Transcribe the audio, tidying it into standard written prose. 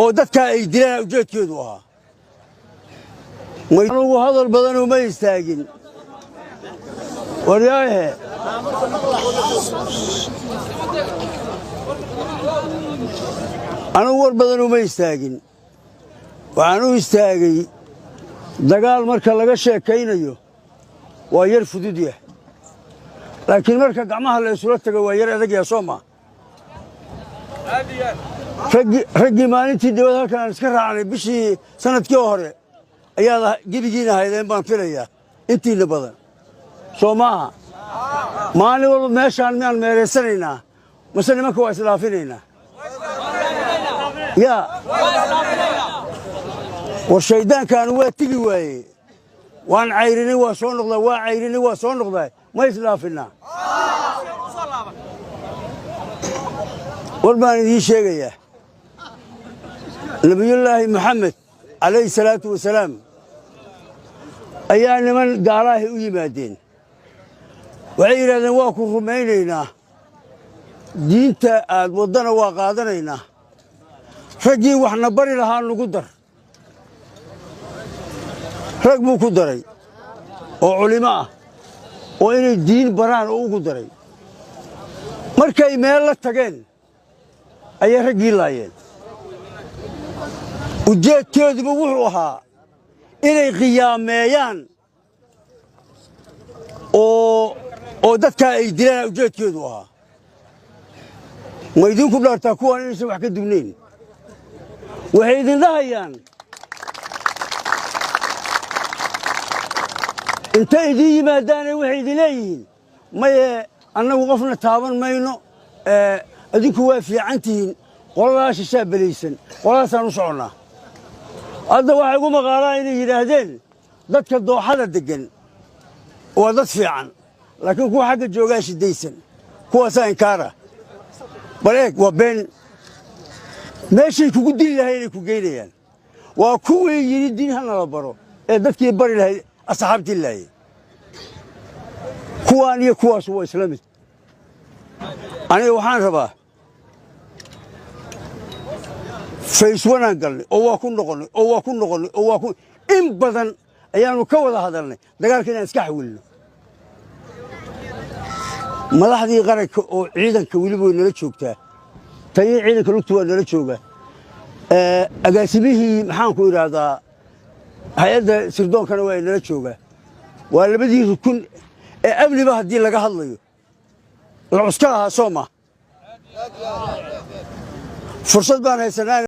Oo dadkaa ay dilaan ujeedkeedu ahaa. Anugu hadal badan uma istaagin. Waryaahe, anugu war badan uma istaagin. Waxaan u istaagay, dagaal marka laga sheekaynayo waa yar fudud yah, laakiin marka gacmaha la isula tago waa yar adag yaha, soo maa? Raggii maalintii dibad halkan aan iska raacnay bishii sanadkii hore ayaad gebigiina haydeen baan filayaa, intiinna badan, soo maaha? Maalin walba meeshaan miyaan meeraysanaynaa mase nimanka waa isdhaafinaynaa? Yaa war, shayddaankaanu waa tigi waaye. Waan cayrinay, waa soo noqdaa, waa cayrinay, waa soo noqdaa. Ma isdhaafinnaa? War baan idiin sheegayaa. Nebiyullaahi Moxamed calayhi salaatu wasalaam ayaa niman gaalaahay u yimaadeen. Waxay yidhahdeen, waa ku rumaynaynaa, diinta aad waddana waa qaadanaynaa, raggii waxna bari lahaa nugu dar. Rag buu ku daray oo culimo ah oo inay diin baraan oo ugu daray. Markay meel la tageen ayay raggii laayeen. Ujeedkeeduba wuxuu ahaa inay qiyaameeyaan oo dadkaa ay dilaan ujeedkeedu ahaa. Ma idinku dhaartaa kuwaan inaysan wax ka dubnayn? Waxay idin dhahayaan, intay idiin yimaadaane, waxay idin leeyihiin, maye, annagu qofna taaban mayno, adinku waa fiican tihiin, qoladaa shishaa belaysan, qoladaasaan u soconnaa. Hadda waxay ugu maqaalaan inay yidhaahdeen dadka dooxada deggan waa dad fiican, laakiin kuwa xagga joogaa shidaysan, kuwaasaa inkaara. Bal eeg, waa been. Meeshay kugu dili lahay inay ku geynayaan waa kuwii yidhi diin ha nala baro ee dadkii bari lahayd asxaabtii laayay. Kuwaan iyo kuwaas waa isla mid. Aniga waxaan rabaa, fayswanaan galnay oo waa ku noqonnay oo waa ku noqonnay oo waa ku in badan ayaannu ka wada hadalnay dagaalka inaan iska xawilno. Madaxdii qaranka oo ciidanka weliba way nala joogtaa, tayii ciidanka lugtu waa nala joogaa, agaasimihii, maxaanku idhaahdaa, hay-adda sirdoonkana waa nala joogaa. Waa labadii rukun ee amniba haddii laga hadlayo la cuska lahaa, soo ma? Fursad baan haysanaa.